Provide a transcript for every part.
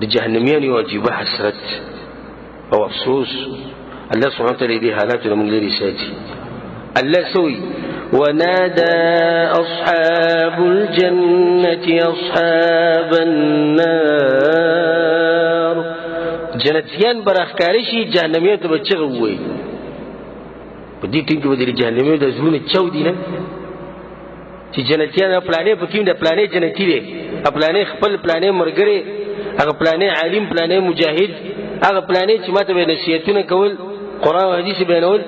د جهنميانو یو عجیبه حسرت او افسوس. الله سبحانه وتعالی دې حالاتو نه موږ لرې ساتي. الله سوي ونادى أصحاب الجنة أصحاب النار. جنتیان به راښکاره شي، جهنمیانو ته به چغه ووایي. په دې ټیم کې به د جهنمیانو د زړونه چاودي نه چې جنتیان پلانې پکې د پلانې جنتي دی، پلانې خپل پلانې ملګری، هغه پلانې عالم، پلانې مجاهد، هغه پلانې چې ماته به نصیحتونه کول، قرآن او حدیث بیانول،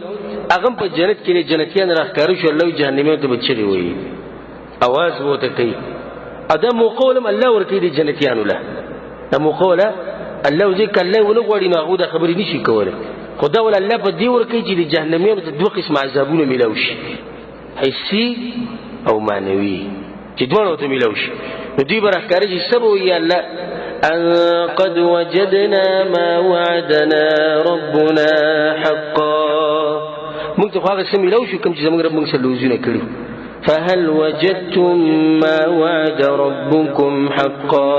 هغه هم په جنت کې دی. جنتیان راښکاره شو، الله جهنمیانو ته به چغې وایي، اواز به ورته کوي. دا موقع ولم الله ورکوي د جنتیانو له، دا موقع وله الله ځکه الله ونه غواړي نو هغو دا خبرې نشي کولی. خو دا ول الله په دې ورکوي چې د جهنمیانو ته دوه قسمه عذابونه میلاو شي، حسي او معنوي، چې دواړه ورته میلاو شي. نو دوی به راښکاره شي، څه به وایي؟ الله أن قد وجدنا ما وعدنا ربنا حقا. موږ ته خو هغه څه میلاو شو کوم چې زموږ رب موږ سره لوزونه کړي. فهل وجدتم ما وعد ربكم حقا.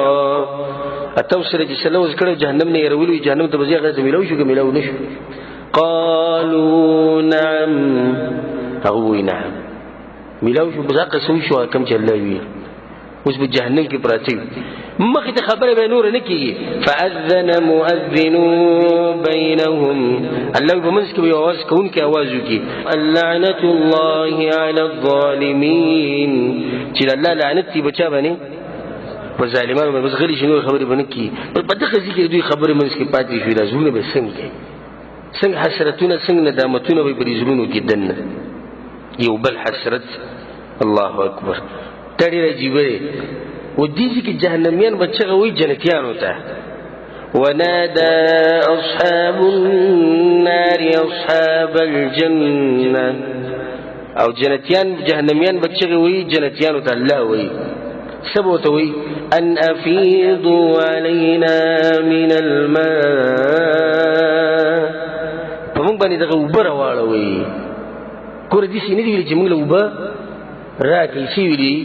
اتو سره چې څه لوز کړی جهنم نه یې راولي، جهنم ته به ځي، هغه ته میلاو شو که میلاو نه شو؟ قالوا نعم. هغه وایي نعم میلاو شو، بس هغه څه وشو کوم چې الله ویل. اوس په جهنم کې پراته وي، مخې ته خبره به نوره نه کېږي. فأذن مؤذن بينهم. الله په منځ کې به یو اواز کوونکی اواز وکړي، اللعنة الله على الظالمين، چې د الله لعنت دی په چا باندې؟ په ظالمانو باندې. بس غلي شي، نورې خبرې به نه کېږي. په دغه ځای کې دوی خبرې منځ کې پاتې شوې، دا زړونه به څنګه کوي، څنګه حسرتونه، څنګه ندامتونه به په دې زړونو کې دننه یو بل حسرت. الله اکبر، دا ډېر عجیبه دی. و دې ځای کې جهنمیان به چغه وایي جنتیانو ته، ونادى أصحاب النار أصحاب الجنة. او جنتیان جهنمیان به چغې وایي جنتیانو ته، الله وایي څه به ورته وایي؟ أن أفيضوا علينا من الماء. په موږ باندې دغه اوبه راواړوئ. ګوره داسې نه دي ویلي چې موږ له اوبه راکړئ، څه ویلي؟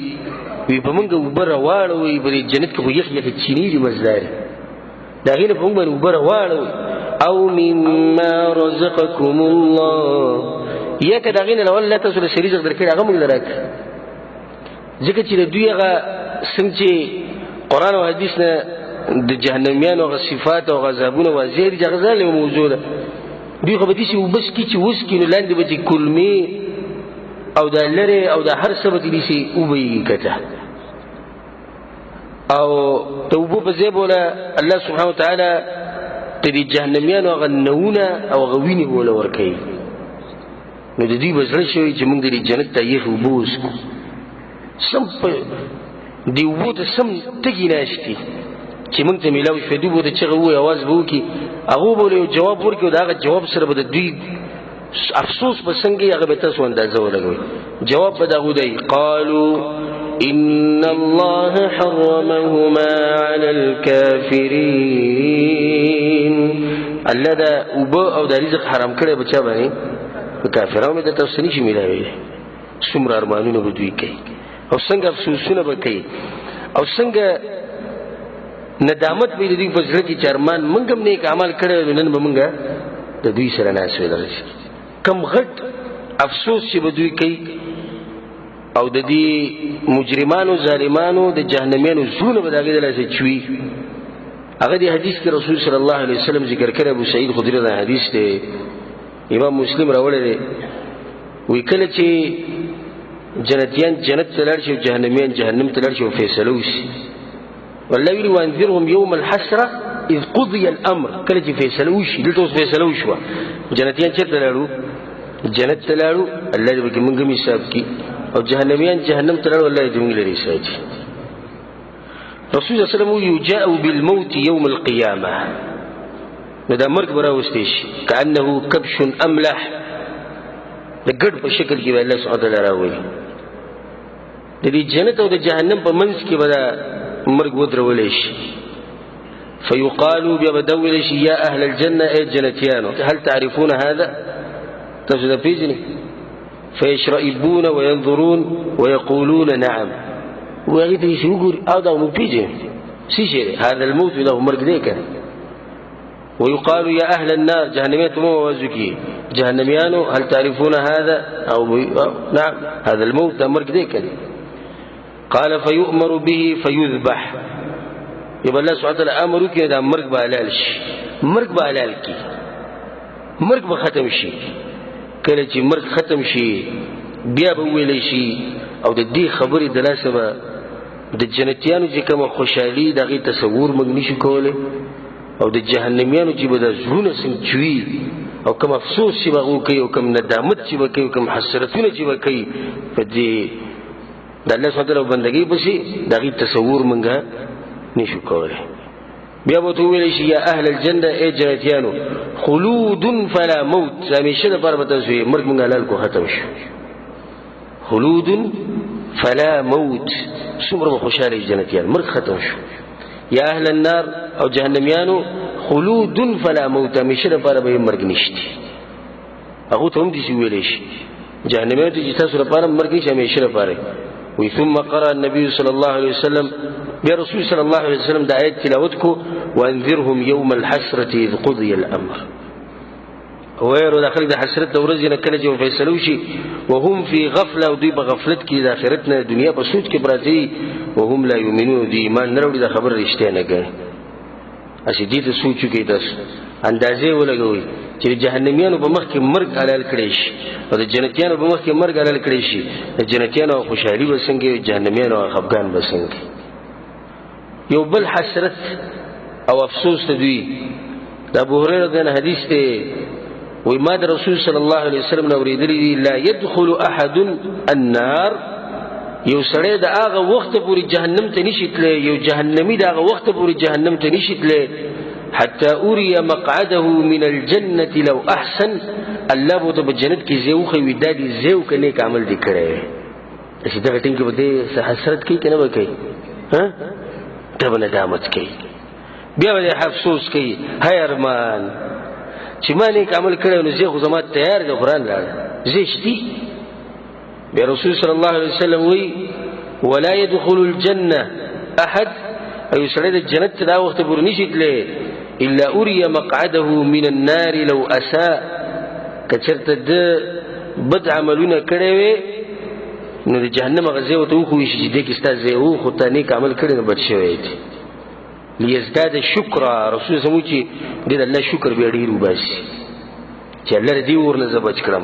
وی په موږ اوبه راواړوئ، په دې جنت کې خو یخ یخې چینې دي مزدارې، د هغې نه په موږ باندې اوبه راواړوئ. او مما رزقکم الله، یا که د هغې نه له الله تاسو له څه رزق درکړی هغه موږ له راکړئ. ځکه چې د دوی هغه څنګه چې قرآن او حدیث نه د جهنمیانو هغه صفات او عذابونه واضح دي، چې هغه ځان یوه موضوع ده. دوی خو به داسې اوبه څکي چې وڅکي نو لاندې به چې کلمې او دا لرې او دا هر څه به ترې داسې وبهېږي کته. او د اوبو په ځای به ورله الله سبحانه وتعالی د دې جهنمیانو هغه نوونه او هغه وینې به ورله ورکوي. نو د دوی به زړه شوی چې موږ د دې جنت ته یخې اوبه وڅکو، سم په دې اوبو ته سم تږي ناست دي چې موږ ته میلاو شوی. دوی به ورته چغه ووایي، اواز به وکړي، هغو به ورله یو جواب ورکړي او د هغه جواب سره به د دوی افسوس به څنګه وي هغه به تاسو اندازه ولګوئ. جواب به د هغو دی، قالو إن الله حرمهما على الكافرين. الله دا اوبه او دا رزق حرام کړی په چا باندې؟ په کافرانو باندې. تاسو څه نشي میلاویلی. څومره ارمانونه به دوی کوي او څنګه افسوسونه به کوي او څنګه ندامت به د دوی په زړه کې چې ارمان موږ هم نیک عمل کړی نو نن به موږ د دوی سره ناست وی. دغسې کم غټ افسوس چې به دوی کوي او د دې مجرمانو ظالمانو د جهنمیانو زړونه به د هغې د لاسه چوي. هغه دې حدیث کې رسول صلی الله علیه وسلم ذکر کړی، ابو سعید خدري دا حدیث دی، امام مسلم راوړی دی. وایي کله چې جنتیان جنت ته لاړ شي او جهنمیان جهنم ته لاړ شي او فیصله وشي، والله ویلي وانذرهم یوم الحسرة اذ قضي الامر. کله چې فیصله وشي، دلته اوس فیصله وشوه، جنتیان چېرته لاړو؟ جنت ته لاړو، الله دې پکې موږ هم حساب کړي، او جهنمیان جهنم ته لاړو، الله دې موږ لرې ساتي. رسول الله صلی الله علیه وسلم یجاء بالموت یوم القیامة. نو دا مرګ به راوستی شي کأنه کبش املح، د ګډ په شکل کې به الله سبحانه وتعالی راولي. د دې جنت او د جهنم په منځ کې به دا مرګ ودرولی شي. فيقال بیا به دا وویلی شي یا اهل الجنة، ای جنتیانو، هل تعرفون هذا؟ تاسو دا پېژنئ؟ فيشرئبون وينظرون ويقولون نعم. وهغې ته یې وګوري او دا موږ پېژنو. څه شی دی؟ هذا الموت دا خو مرګ دی که نه. ويقال يا أهل النار، جهنميات مو وزكي جهنميانو هل تعرفون هذا؟ أو نعم هذا الموت دا مرګ دی که نه. قال فيؤمر به فيذبح. يبقى الله سبحانه وتعالى امر وکړي دا مرګ به حلال شي، مرګ به حلال کړي، مرګ به ختم شي. کله چې مرګ ختم شي بیا به وویلی شي، او د دې خبرې د لاسه به د جنتیانو چې کومه خوشحالي د هغې تصور موږ نشو کولی، او د جهنمیانو چې به د زړونه څنګه چوي، او کوم افسوس چې به هغو کوي، او کوم ندامت چې به کوي، او کوم حسرتونه چې به کوي په دې د الله سبحانه وتعالی بندګۍ پسې، د هغې تصور موږ نشو کولی. بیا به ورته وویلی شي یا اهل الجنة، ای جنتیانو، خلود فلا موت، همیشه دپاره به تاسو یې مرګ موږ حلال کړو، ختم شو. خلود فلا موت، څومره به خوشحاله شي جنتیان، مرګ ختم شو. یا اهل النار، او جهنمیانو، خلود فلا موت، همیشه دپاره به یې مرګ نشته. هغو ته هم داسې وویلی شي جهنمیانو ته چې تاسو لپاره مرګ نشته، همیشه لپاره. وی ثم قرأ النبي صلى الله عليه وسلم، بیا رسول صلى الله عليه وسلم د آیت تلاوت کو، وانذرهم يوم الحسرة إذ قضي الأمر. ویرو د خلک د حسرت د ورځې نه کله چې فیصله وشي، وهم في غفلة، او دوی په غفلت کې د آخرت نه دنیا په سوچ کې پراته دي، وهم لا یؤمنون، دوی ایمان نه راوړي، دا خبره رښتیا نه ګڼي. هسې دې ته سوچ وکړئ، تاسو اندازې ولګوئ چې د جهنمیانو په مخ کې مرګ حلال کړی شي، او د جنتیانو په مخ کې مرګ حلال کړی شي، د جنتیانو خوشحالي به څنګه وي، جهنمیانو خفګان به څنګه وي. یو بل حسرت او افسوس ته دوی د ابو هريره د حدیث دی، وی ما د رسول صلی الله علیه وسلم نه اورېدلي دي، لا يدخل احد النار، یو سړی د هغه وخته پورې جهنم ته نشي تللی، یو جهنمي د هغه وخته پورې جهنم ته نشي تللی، حتى أري مقعده من الجنة لو أحسن، الله به ورته په جنت کې ځای وښیي، دا دې ځای وکړه، نیک عمل دې کړی. داسې دغه ټیم کې به دې څه حسرت کوي که نه به کوي؟ ها؟ دا به ندامت کوي، بیا به دې افسوس کوي، های ارمان چې ما نیک عمل کړی، نو ځای خو زما تیار دی، قرآن راغی، ځای شتي. بیا رسول صلی الله علیه وسلم وایي ولا يدخل الجنة أحد، او یو سړی د جنت ته دا وخته پورې نشي تللی الا أري مقعده من النار لو أساء، که چېرته ده بد عملونه کړی وي نو د جهنم هغه ځای ورته وښویي شي چې دې کې ستا ځای و، خو تا نیک عمل کړی نو بچ شوی دی. لیزداد شکرا، رسول صلی الله علیه وسلم چې دې د الله شکر بیا ډېر وباسي چې الله دې اور نه زه بچ کړم.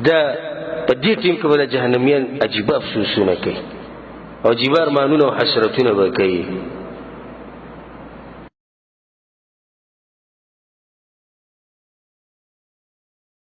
دا په دې ټیم کې به د جهنمیان عجیبه افسوسونه کوي او عجیبه ارمانونه او حسرتونه به کوي.